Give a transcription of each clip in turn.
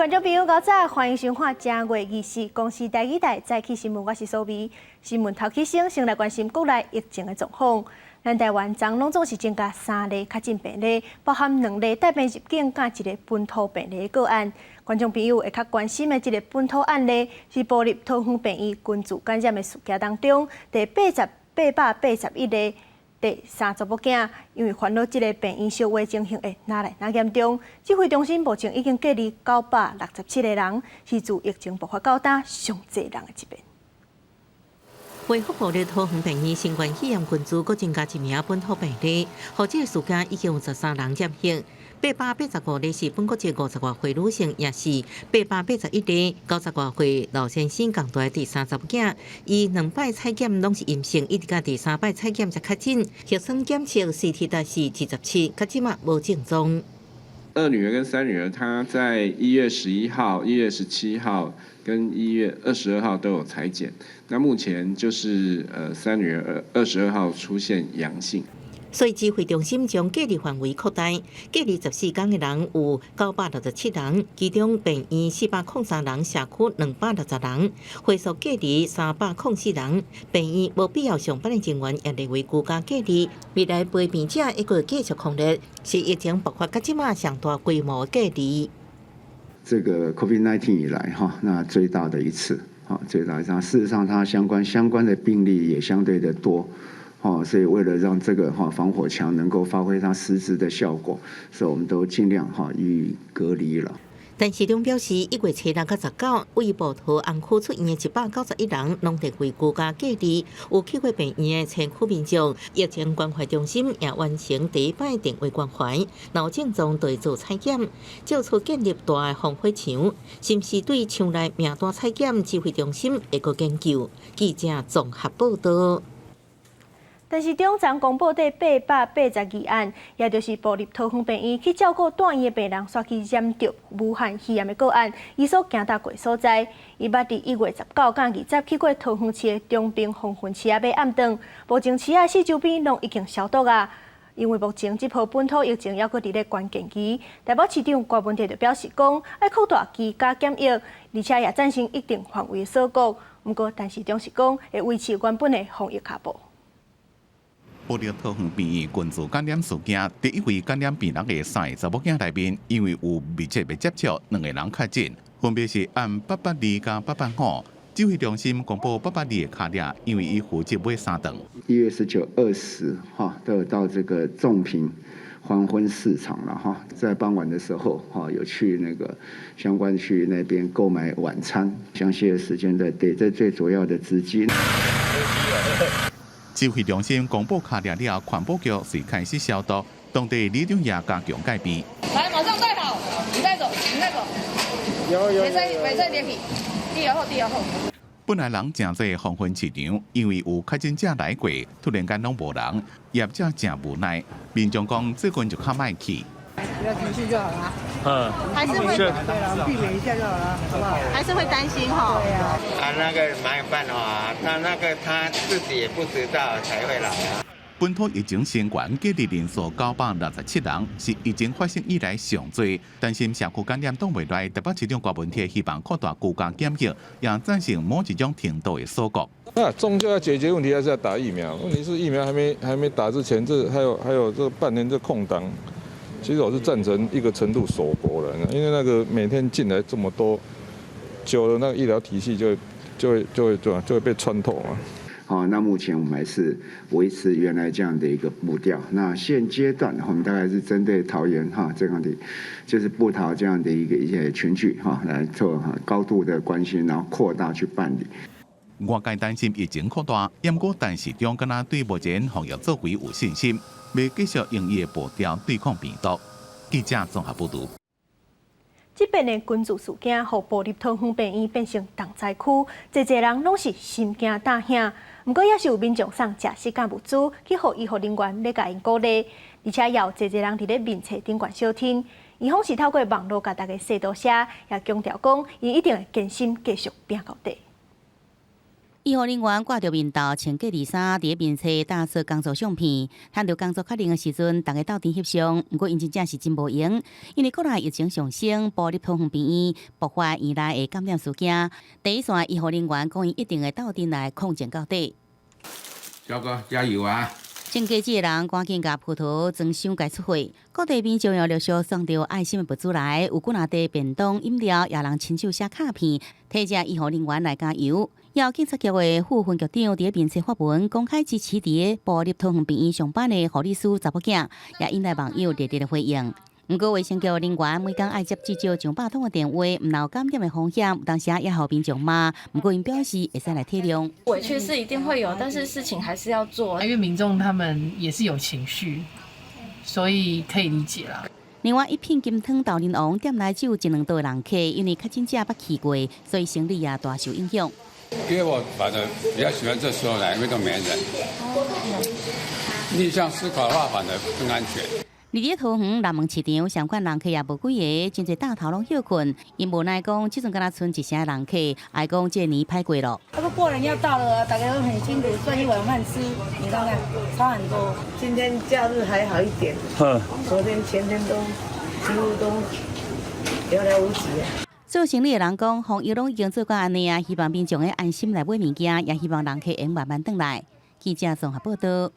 觀眾朋友，早晨，歡迎收看正月24公視台語台早起新聞，我是蘇眉。新聞頭起先，先來關心國內疫情的狀況。咱台灣昨攏總是增加三例確診病例，包含兩例帶病入境，佮一个本土病例的個案。觀眾朋友會較關心的這个本土案例，是埔里桃園病院群聚感染的事件當中，第881例第三查某囝，因為煩惱這个病院小話情形會愈來愈嚴重，指揮中心目前已經隔離967個人，是自疫情爆發到今上濟人的一遍。衛福部的桃園病院新冠肺炎群組閣增加一名本土病例，予這个事件已經有13人染疫。885例是本國籍50外歲女性，也是881例90外歲老先生仝大的第三查某囝。伊兩擺採檢攏是陰性，一直到第三擺採檢才確診。核酸檢測 CT 值是27，到這馬無症狀。二女兒跟三女兒，她在1月11號、1月17號跟1月22號都有採檢。那目前就是三女兒22號出現陽性。所以指揮中心將隔離範圍擴大，隔離14天的人有967人，其中病院403人，社區260人，回溯隔離304人。病院無必要上班的人員也列為居家隔離。未來陪病者會閣繼續控制，是疫情爆發到這馬上大規模隔離。這個 COVID-19 以來，哈，那最大的一次，哈，最大一次。事實上，它相關的病例也相對的多。哦，所以為了讓這個哈防火牆能夠發揮它實質的效果，所以我們都盡量哈予以隔離了。陳時中表示，1月初6到19，位埔桃紅區出院的191人，攏列為居家隔離。有去過病院的社區民眾，疫情關懷中心也完成第一擺電話關懷，若有症狀就會做採檢，借此建立大的防火牆，是毋是對牆內名單採檢，指揮中心會閣研究。記者綜合報道。陳時中昨公布第882案，也就是埔里桃園病院去照顧住院的病人，煞去染著武漢肺炎的個案，伊所行踏過所在，伊捌佇1月19佮20去過桃園市的中平黃昏市仔買暗頓，目前市仔四周邊攏已經消毒啊。因為目前這波本土疫情猶閣佇咧關鍵期，台北市長柯文哲就表示講，愛擴大居家檢疫，而且也贊成一定範圍的鎖國。毋過陳時中是講會維持原本的防疫腳步。埔里桃園病院群聚感染事件，第一位感染病人的三个查某囝內面，因為有密切的接觸，兩個人確診，分別是案882佮885。指揮中心公布882的跤掠，因為伊負責買三頓。 1月19、20哈，都有到這個仲平黃昏市場了哈，在傍晚的時候哈，有去那個相關去那邊購買晚餐，詳細的時間的對，這最主要的資金。指揮中心公布跤掠了，環保局隨開始消毒，當地里長也加強戒備。來，馬上帶好，你帶走，你帶走。有有。袂使袂使入去，第二號，第二號。本來人誠濟黃昏市場，因為有確診者來過，突然間攏無人，業者誠無奈。民眾講最近就較莫去。不要進去就好了。嗯，還是會對了，避免一下就好了，好不好？還是會擔心哈。對啊。啊，那個沒辦法，他那個他自己也不知道才會來啊。本土疫情升懸，隔離人數967人，是疫情發生以來上濟。擔心社區感染擋袂牢，台北市長柯文哲希望擴大居家檢疫，也贊成某一種程度的鎖國。那終究要解決問題，還是要打疫苗。問題是疫苗還沒打之前，這還有這半年這空檔。其實我是贊成一個程度鎖國的，因為那個每天進來這麼多，久了那個醫療體系就會被穿透嘛。好，那目前我們還是維持原來這樣的一個步調。那現階段我們大概是針對桃園哈這樣的，就是部桃這樣的一個一些群聚哈來做高度的關心，然後擴大去辦理。外界擔心疫情擴大，毋過陳時中敢若對目前防疫作為有信心，會繼續用伊的步調對抗病毒。記者綜合報導。這遍的群聚事件，予埔里桃園病院變成重災區，濟濟人攏是心驚膽驚。毋過，也是有民眾送食食佮物資去予醫護人員咧共𪜶鼓勵，而且也有濟濟人佇咧面冊頂懸相挺。院方是透過網路共大家說多謝，也強調講，𪜶一定會堅心繼續拚到底。醫護人員掛著面罩、穿隔離衫，佇咧面冊打掃工作相片。趁著工作確認的時陣，逐家鬥陣翕相。毋過𪜶真正是真無閒，因為國內疫情上升，部立桃園病院爆發院內的感染事件。第一線醫護人員講，𪜶一定會鬥陣來抗戰到底。小哥加油啊！種果子的人趕緊共葡萄裝箱共出貨，各地民眾又陸續送著愛心的物資來，有幾若袋便當、飲料，也人親手寫卡片，提醒醫護人員來加油。有警察局的副分局長佇咧面冊發文，公開支持佇咧部立桃園病院上班的護理師查某囝，也引來網友熱烈的回應。毋過衛生局人員每工愛接至少上百通的電話，毋但有感染的風險，有當時也予民眾罵。毋過𪜶表示會使來體諒。委屈是一定會有，但是事情還是要做。因為民眾他們也是有情緒，所以可以理解啦。另外一品金湯豆奶王店內只有一兩桌人客，因為確診者捌去過，所以生意也大受影響。因為我反正比較喜歡這時候來，因為都沒人。逆向思考的話，反而更安全。佇咧桃園南門市場，相關人客也無幾個，真濟搭頭攏歇睏。𪜶無奈講，這陣敢若賰一成人客，哀講這年歹過咯。啊，過年要到了，大家都很辛苦，賺一碗飯吃，你看看差很多。今天假日還好一點，昨天前天都幾乎都寥寥無幾。做生意的人講，防疫攏已經做到按呢啊，希望民眾會安心來買物件，也希望人客會慢慢轉來。記者綜合報道。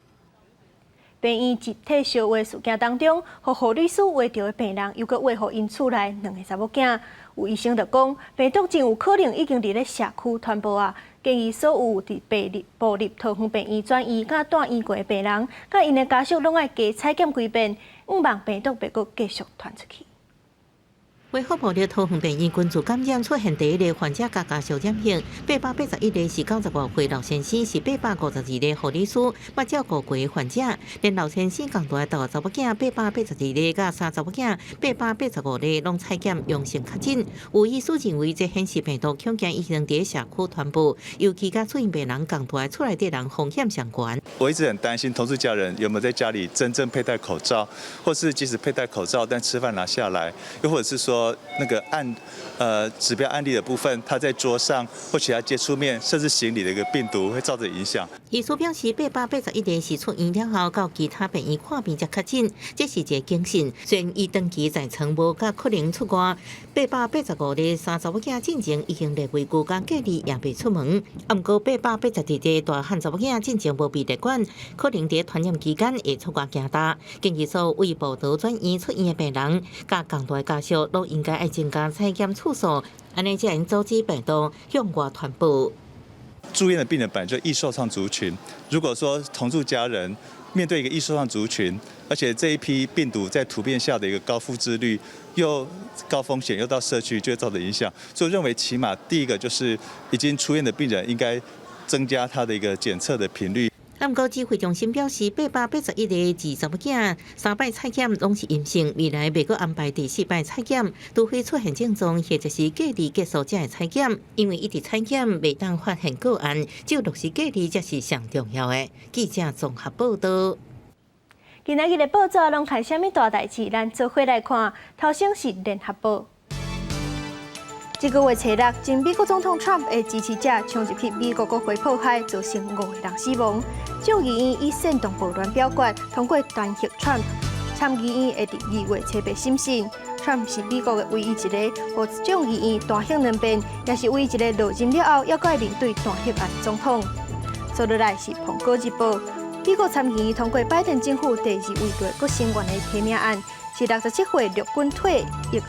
病院集體相話事件當中，予護理師畫著的病人，又閣畫予𪜶厝內兩个查某囝。有醫生就講，病毒真有可能已經佇咧社區傳播啊！建議所有佇部立桃園病院轉院佮住院過的病人，佮𪜶的家屬攏愛加採檢幾遍，毋望病毒袂閣繼續傳出去。衛福部的桃園病院群組感染出現第一例患者佮家屬染疫，881例是95歲老先生，是852例護理師，捌照顧過的患者。連老先生仝大的查某囝882例，佮三查某囝885例攏採檢陽性確診。有醫師認為，這顯示病毒恐驚已經佇社區傳播，尤其佮出院病人仝蹛厝內底人風險上懸。我一直很擔心同住家人有沒有在家裡真正佩戴口罩，或是即使佩戴口罩，但吃飯拿下來，又或者是說那個指標案例的部分，他在桌上或其他接觸面，甚至行李的一個病毒會造成影響。醫師表示，881例是出院了後到其他病院看病才確診，這是一個警訊。雖然伊長期在床無佮可能出外，885例三查某囝進前已經列為居家隔離，也袂出門。毋過882例大漢查某囝進前無被列管，可能佇傳染期間會出外行動。建議所有為部桃轉院出院的病人，佮仝蹛家屬，攏應該愛增加採檢次數，按呢才會阻止病毒向外傳播。住院的病人本來就易受創族群，如果說同住家人面對一個易受創族群，而且這一批病毒在突變下的一個高複製率，又高風險，又到社區就會造成影響，所以認為起碼第一個就是已經出院的病人應該增加他的一個檢測的頻率。毋過指揮中心表示，881例二查某囝三擺採檢攏是陰性，未來袂閣安排第四擺採檢，除非出現症狀或者是隔離結束才會採檢，因為一直採檢袂當發現個案，只有落實隔離才是上重要的。記者綜合報道。今仔日的報紙攏看啥物大代誌？咱做伙來看，頭先是聯合報。這個月初六，前美國總統川普的支持者衝入去美國國會破壞，造成五個人死亡。眾議院以煽動暴亂表決通過彈劾川普，參議院會佇2月初八審訊。川普是美國的唯一一個予眾議院彈劾兩遍，也是唯一一個落任了後猶閣愛面對彈劾案總統。接落來是《蘋果日報》，美國參議院通過拜登政府第二位內閣成員的提名案，是67歲陸軍退役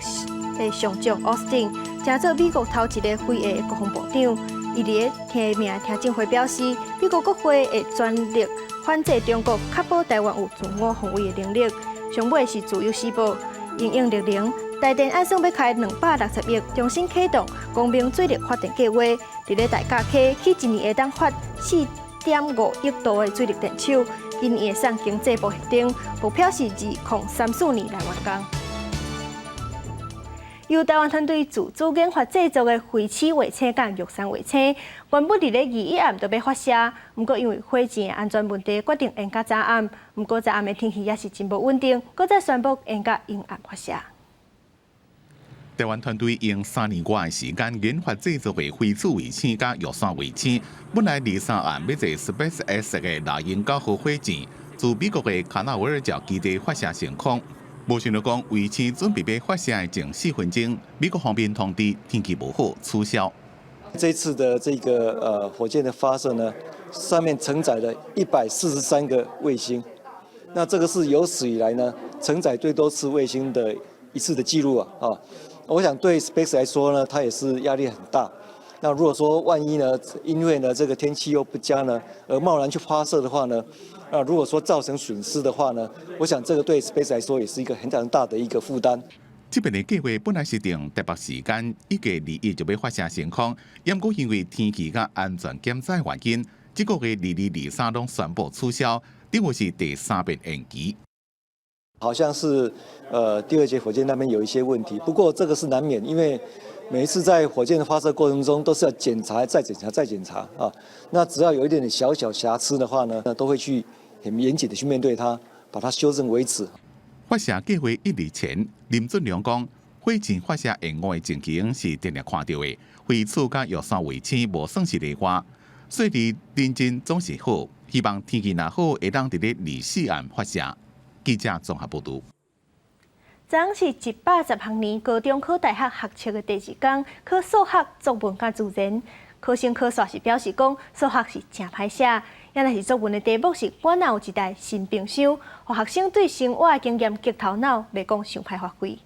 的上將奧斯汀，成做美國頭一个非裔國防部長。伊佇咧提名聽證會表示，美國國會會全力反制中國，確保台灣有自我防衛的能力。上尾是自由時報，因應綠能，台電按算欲開260億，重新啟動光明水力發電計劃。佇咧大甲溪起一年會當發4.5億度的水力電廠，今年會送經濟部核定，目標是2034年來完工。由台灣團隊自主研發製作的飛鼠衛星佮玉山衛星，原本佇咧21暗就欲發射，毋過因為火箭的安全問題，決定延到昨暗。毋過昨暗的天氣也是真無穩定，閣再宣布延到陰暗發射。台灣團隊用3年外的時間研發製作的飛鼠衛星佮玉山衛星，本來23暗欲坐 SpaceX 的獵鷹9號火箭，自美國的卡納維爾角基地發射升空。無想著講衛星準備欲發射的前4分鐘，美國方面通知天氣無好取消。這次的這個火箭的發射呢，上面承載了143個衛星，那這個是有史以來呢承載最多次衛星的一次的記錄啊！我想對 SpaceX 來說呢，它也是壓力很大。那如果說萬一呢，因為呢這個天氣又不佳呢，而貿然去發射的話呢，那如果說造成損失的話呢，我想這個對 SpaceX 來說也是一個很大的一個負擔。這擺的計畫本來是定台北時間預計21就欲發射升空，毋過因為天氣佮安全檢查原因，這個月22、23攏宣布取消，等於是第三遍延期。好像是第二節火箭那邊有一些問題，不過這個是難免，因為每一次在火箭的發射過程中都是要檢查、再檢查、再檢查啊。那只要有一點點小小瑕疵的話呢，那都會去很嚴謹的去面對它，把它修正為止。發射計劃一日前，林俊良講，火箭發射延誤的情形是定定看著的，飛鼠佮玉山衛星無算是例外，所以認真總是好，希望天氣若好，會當佇咧24暗發射。記者綜合報導。昨昏是110學年高中考大學學測的第二工，考數學、作文佮自然。考生考煞是表示講，數學是誠歹寫，也若是作文的題目是我若有一台新冰箱，予學生對生活的經驗激頭腦，袂講傷歹發揮。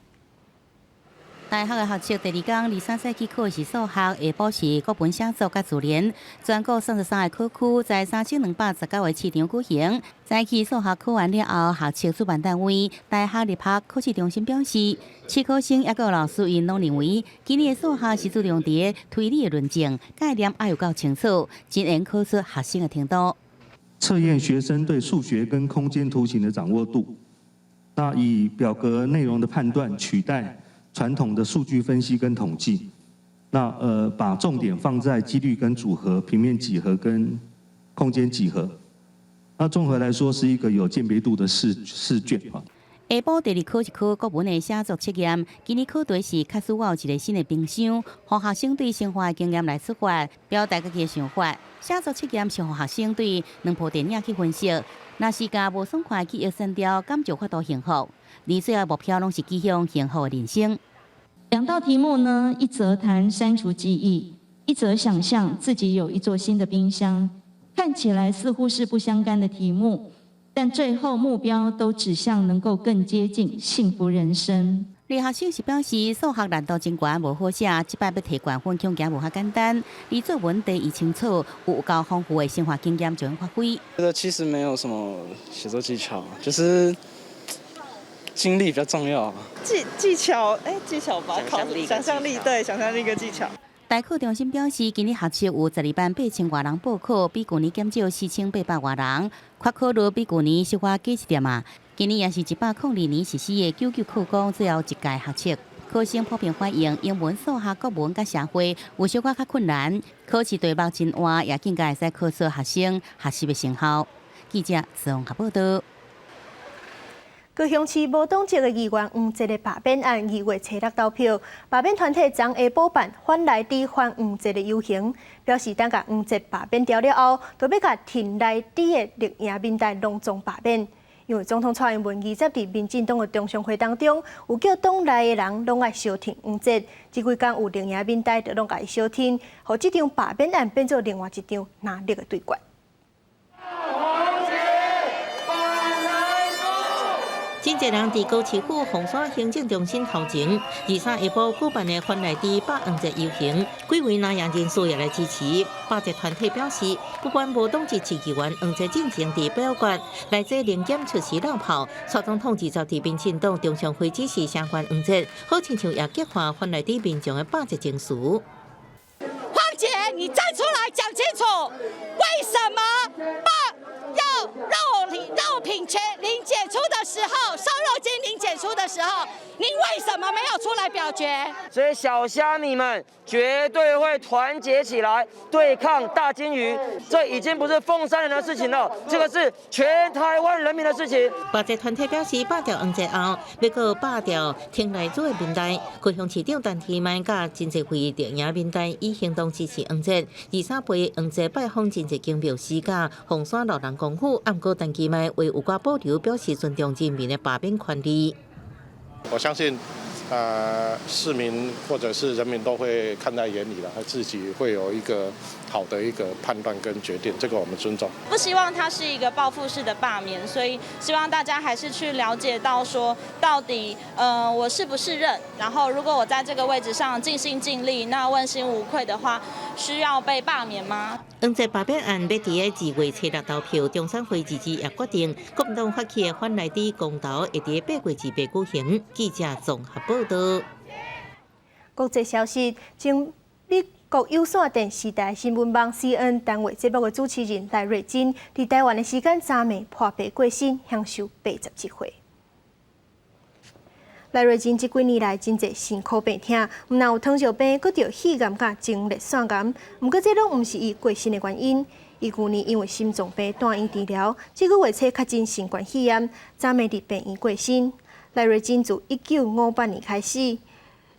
大學的學測第二工，23早起考的是數學，下晡是國文寫作佮自然。全國33個考區在3219個試場舉行。早起數學考完了後，學測主辦單位大學入學考試中心表示，試考生抑閣老師𪜶攏認為，今年的數學是注重佇推理的論證，概念愛有夠清楚，真會考出學生的程度。測驗學生對數學跟空間圖形的掌握度，那以表格內容的判斷取代傳統的數據分析跟統計，那把重點放在幾率跟組合、平面幾何跟空間幾何。那綜合來說，是一個有鑑別度的試卷啊。下晡第二考是考國文的寫作測驗，今年考題是假使我有一个新的冰箱，予學生對生活的經驗來出發，表達家己的想法。寫作測驗是予學生對兩部電影去分析，若是共無爽快的記憶刪掉，敢就有法度幸福？而最後目標攏是指向幸福的人生。兩道題目呢，一則談刪除記憶，一則想象自己有一座新的冰箱，看起來似乎是不相干的題目，但最後目標都指向能夠更接近幸福人生。而學生是表示數學難度真懸，無好寫，這擺欲提懸分恐驚無遐簡單。而作文題意清楚，有夠豐富的生活經驗就能發揮。覺得其實沒有什麼寫作技巧，就是經歷比較重要。技巧，哎，技巧吧，靠想象力，對，想象力跟技巧。大考中心表示，今年學測有12萬8千外人報考，比舊年減少4800外人，缺考率比舊年小可低一點仔。今年也是102年實施的九九課綱最後一屆學測，考生普遍反映英文、數學、國文佮社會有小可較困難，考試題目真活，也更加會使考出學生學習的成效。記者綜合報道。高雄市無黨籍的議員黃捷的罷免案，2月初6投票，罷免團體昨下晡辦反萊豬反黃捷的遊行，表示等共黃捷罷免掉了後，就欲共挺萊豬的綠營民代攏總罷免。因為總統蔡英文20佇民進黨的中常會當中，有叫黨內的人攏愛相挺黃捷，這幾工有綠營民代就攏共伊相挺，予這場罷免案變做另外一場藍綠的對決。黃捷反萊豬。真濟人佇高市府鳳山行政中心頭前，23下晡舉辦的反萊豬罷黃捷遊行，幾位藍營人士也來支持。罷捷團體表示，不管無黨籍市議員黃捷進前佇表決萊豬零檢出時漏跑，蔡總統20佇民進黨中常會指示聲援黃捷，好親像也激發反萊豬民眾的罷捷情緒。黃捷，你站出來講清楚，為什麼罷要肉品肉品全零檢出的時候，瘦肉精零檢出的的時候，你為什麼沒有出來表決？所以小蝦米們絕對會團結起來對抗大鯨魚，這已經不是鳳山人的事情了，這個是全台灣人民的事情。罷節團體表示，罷掉黃捷後，欲閣罷掉陳萊子的民代，高雄市長陳其邁佮真濟位陣營民代以行動支持黃捷。23陪黃捷拜訪真濟間廟寺佮鳳山老人公府，毋過陳其邁話有寡保留，表示尊重人民的罷免權利。我相信，市民或者是人民都會看在眼裡了，他自己會有一個好的一個判斷跟決定，這個我們尊重。不希望它是一個報復式的罷免，所以希望大家還是去了解到說，到底我適不適任，然後如果我在這個位置上盡心盡力，那問心無愧的話，需要被罷免嗎？黃捷罷免案欲佇2月初6投票，中選會自治也決定，國民黨發起的反萊豬公投會佇8月2日舉行。記者綜合報道。國際消息，前美國有線電視台新聞網 CNN 單位節目的主持人賴瑞珍，佇台灣的時間昨暝破病過身，享壽87歲。賴瑞珍這幾年來真濟辛苦病痛，毋但有糖尿病，閣著肺癌佮前列腺癌。毋過這攏毋是伊過身的原因。伊舊年因為心臟病住院治療，這個月初確診新冠肺炎，昨暝佇病院過身。賴瑞珍自1958年開始，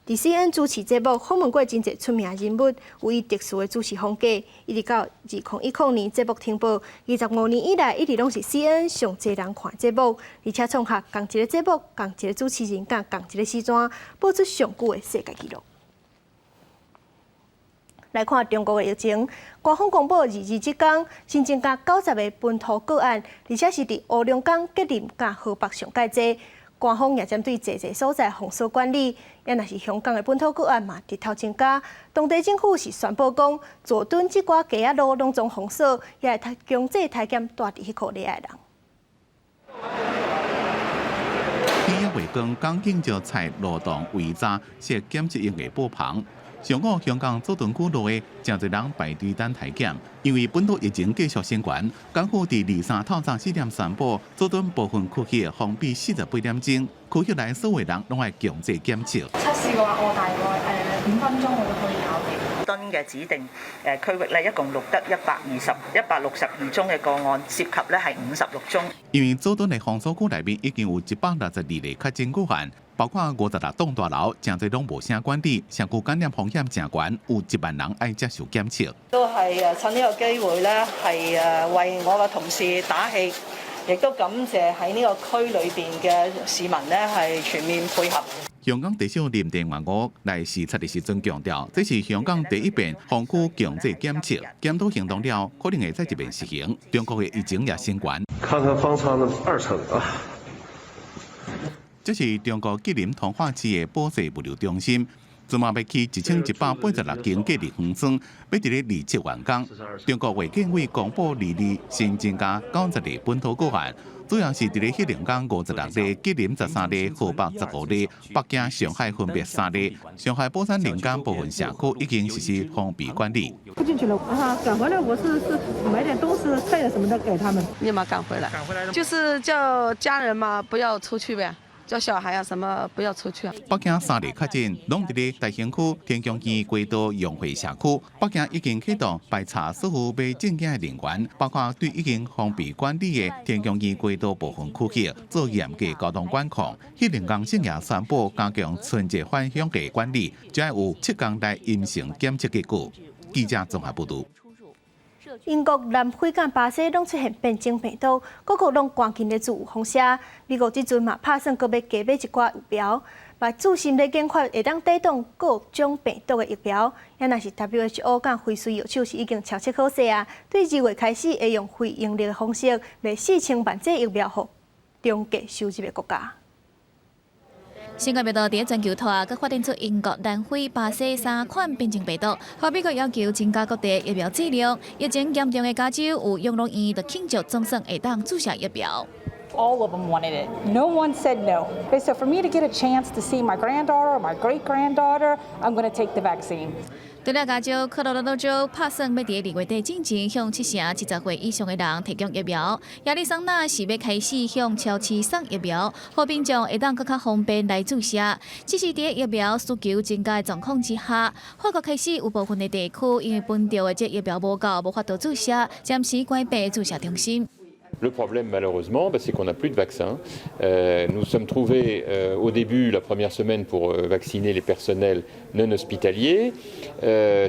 佇 CNN 主持節目，訪問過真濟出名人物，有伊特殊的主持風格。一直到2010年節目停播，25年以來一直攏是 CNN 上濟人看節目，而且創下仝一個節目、仝一個主持人、佮仝一個時段播出上久的世界紀錄。來看中國的疫情，官方公布22這工新增加90個本土個案，而且是佇黑龍江、吉林佮河北上蓋濟。官方也針對濟濟所在封鎖管理，也若是香港的本土個案嘛，日頭增加。當地政府是宣布講，佐敦這寡街仔路攏總封鎖，也會強制篩檢蹛佇彼箍里的人。天抑未光，港警就採路動圍閘設檢測用的布棚。上午，香港佐敦區路的誠濟人排隊等篩檢，因為本土疫情繼續升懸，港府佇23透早4點宣布，佐敦部分區域封閉48點鐘，區域內所有人攏愛強制檢測。測試嘅話，我大概5分鐘我就可以搞掂。敦嘅指定區域咧，一共錄得162宗嘅個案，涉及咧係56宗。因為佐敦的封鎖區內面已經有162例確診個案。包括56棟大樓，誠濟攏無啥管理，社區感染風險誠懸，有1萬人愛接受檢測。都係趁呢個機會咧，係為我嘅同事打氣，亦都感謝喺呢個區裏邊嘅市民呢係全面配合。香港特首林鄭月娥來視察的時陣強調，這是香港第一遍封區強制檢測，檢討行動了，可能會再一遍實行。中國的疫情也升懸。看看方艙的2層啊。這是中國吉林通化市的保稅物流中心，準備欲起1186間隔離方艙，欲佇咧27完工。中國衛健委公布22新增加90例本土個案，主要是佇咧黑龍江56例、吉林13例、河北15例、北京、上海分別3例。上海寶山臨港部分社區已經實施封閉管理。不進去了啊！趕回來，我是買點東西、菜什麼的給他們。立馬趕回來，趕回來就是叫家人嘛，不要出去唄。叫小孩啊，什麼不要出去啊。北京3例確診，攏佇咧大興區天宮園街道楊匯社區。北京已經啟動排查所有欲進京的人員，包括對已經封閉管理的天宮園街道部分區域做嚴格交通管控。黑龍江省也宣布加強春節返鄉的管理，只愛有7天內陰性檢測結果。記者綜合報道。英國、南非佮巴西攏出現變種病毒，各國攏趕緊咧注放射。美國這陣嘛拍算閣欲加買一寡疫苗，嘛注心咧研發會當抵擋各種病毒的疫苗。也若是 WHO 佮輝瑞藥廠是已經悄悄好勢啊，對2月開始會用非營利的方式賣4000萬劑疫苗予中低收入的國家。新冠病毒佇全球拖，閣發展出英國、南非、巴西三款變種病毒，予美國要求增加各地疫苗劑量。疫情嚴重的加州有養老院就慶祝總算會當注射疫苗。 All of them wanted it. No one said no. They said for me to get a chance to see my granddaughter or my great granddaughter, I'm going to take the vaccine. 除了加州、科羅拉多州拍算欲佇2月底進前向70%以上的人提供疫苗，亞利桑那是欲開始向超市送疫苗，予民眾會當閣較方便來注射。只是佇疫苗需求增加的狀況之下，法國開始有部分的地區因為分著的這疫苗無夠，無法度注射，暫時關閉注射中心。 Le problème, malheureusement, c'est qu'on n'a plus de vaccins. Nous sommes trouvés au début, la première semaine, pour vacciner les personnels non hospitaliers,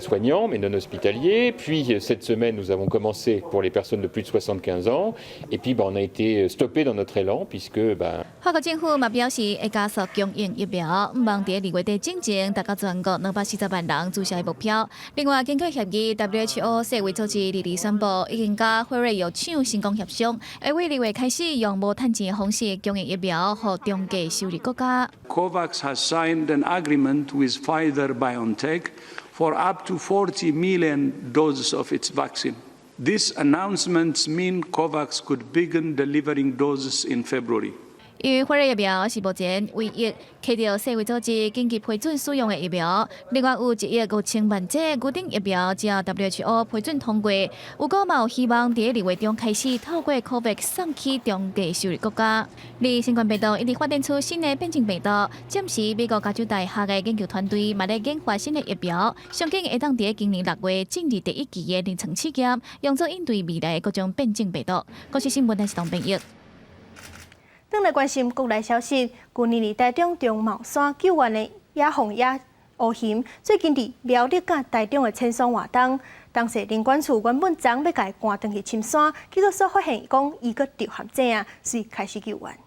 soignants, mais non hospitaliers. Puis cette semaine, nous avons commencé pour les personnes de plus de 75 ans. Et puis, on a été stoppé dans notre élan, puisque 法國政府嘛表示會加速供應疫苗，向望佇2月底進前達到全國240萬人注射的目標。另外，根據協議，WHO 世衛組織22日宣布，已經佮輝瑞藥廠成功協商，會為2月開始用無趁錢的方式供應疫苗，予中低收入國家。 COVAX has signed an agreement with Pfizer BioNTech for up to 40 million doses of its vaccine. This announcement means COVAX could begin delivering doses in February. 因為輝瑞疫苗是目前唯一獲著世衛組織緊急批准使用的疫苗，另外有1億5千萬劑牛津疫苗，只要 WHO 批准通過，有閣嘛有希望佇2月中開始透過 COVAX 送去中低收入國家。而新冠病毒一直發展出新的變種病毒，暫時美國加州大學的研究團隊嘛咧研發新的疫苗，上緊會當佇今年6月進入第一期的臨床試驗，用作應對未來的各種變種病毒。國視新聞電視台編譯。轉來關心國內消息，舊年佇台中中茂山救援的野放野烏熊，最近佇苗栗佮台中的清爽活動，當時林管處原本昨欲共伊趕轉去深山，結果煞發現講伊閣著陷阱啊，遂開始救援。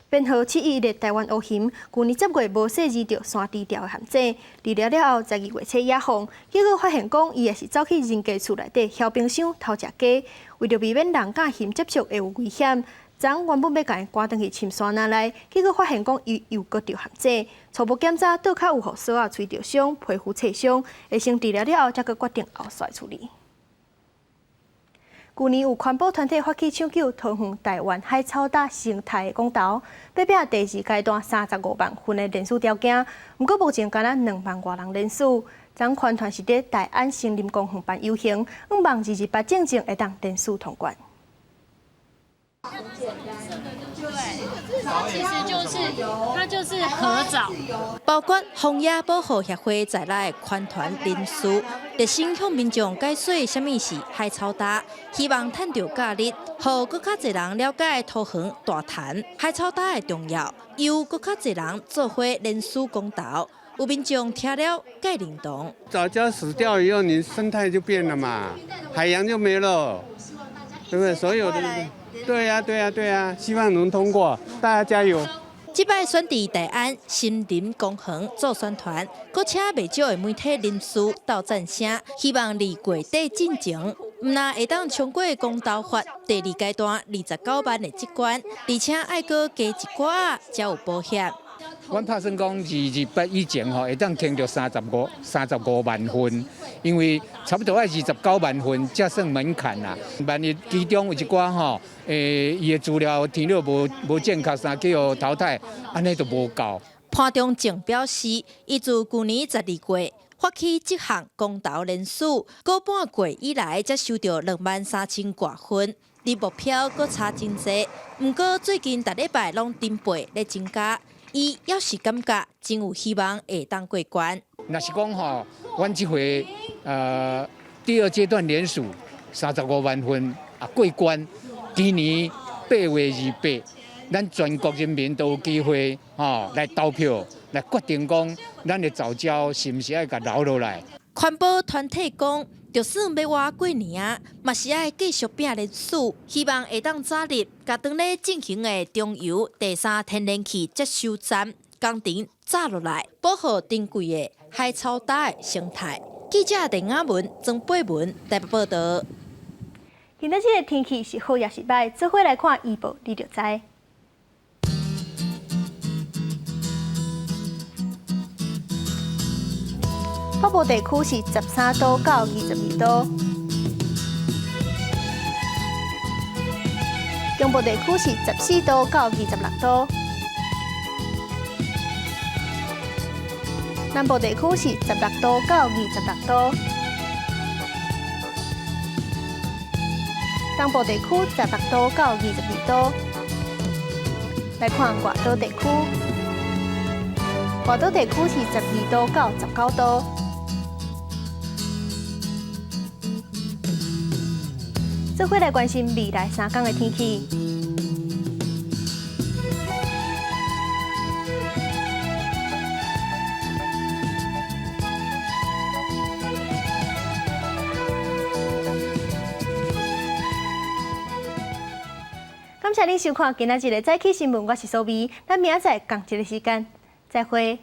編號711的台灣烏熊，舊年10月無細膩著山豬牢的陷阱，治療了後，12月初野放，結果發現講伊也是走去人家厝內底囂冰箱偷食雞，為著避免人佮熊接觸會有危險，昨原本欲共伊趕轉去深山林內，結果發現講伊又閣著陷阱，初步檢查倒跤有予索仔摧著傷、皮膚切傷，醫生治療了後，才閣決定後續處理。舊年有環保團體發起搶救桃園大灣海草礁生態的公投，欲拼第二階段35萬份的聯署條件，毋過目前干焦2萬外人聯署。昨環團是佇大安森林公園辦遊行，向望228進前會當聯署通過。它其實就是它就是合藻，包括荒野保護協會在內的環團人士，熱心向民眾解說啥物是海草礁，希望趁著假日，予閣較濟人了解桃園大潭海草礁的重要，由閣較濟人做伙聯署公投，有民眾聽了蓋認同。藻礁死掉以後，你生態就變了嘛，海洋就沒了，對不對？所有的。對呀，對呀，對呀，希望能通過，大家加油！這擺選佇大安森林公園做宣傳，閣請袂少的媒體人士鬥讚聲，希望2月底進前，毋但會當衝過公投法第二階段29萬的這關，而且愛閣加一寡才有保險。阮拍算講228以前吼，會當傾著35萬份，因為差不多愛29萬份才算門檻啦。萬一其中有一寡吼，伊的資料填了無正確，啥去予淘汰，按呢就無夠。潘忠政表示，伊自舊年12月發起這項公投聯署，個半月以來才收著2萬3千外份，離目標閣差真濟。毋過最近逐禮拜攏成倍咧增加。伊猶是感覺真有希望會當過關。若是講吼，阮這回第二階段聯署35萬份啊過關，今年8月28，咱全國人民都有機會吼來投票，來決定講咱的藻礁是毋是愛共留落來。環保團體講，就算欲倚過年啊，嘛是愛繼續拼聯署，希望會當早日共當咧進行的中油第三天然氣接收站工程炸落來，保護珍貴的海草礁的生態。記者鄧雅文、曾貝文台北報導。今仔這个天氣是好抑是䆀？做伙來看預報，你就知。北部地區是13度到22度，中部地區是14度到26度，南部地區是16度到26度。東部地區16度到22度。來看外島地區，外島地區是12度到19度。做伙來關心未來3天的天氣。感謝您收看今仔日的早起新聞，我是蘇美，咱明仔載仝一个時間，再會。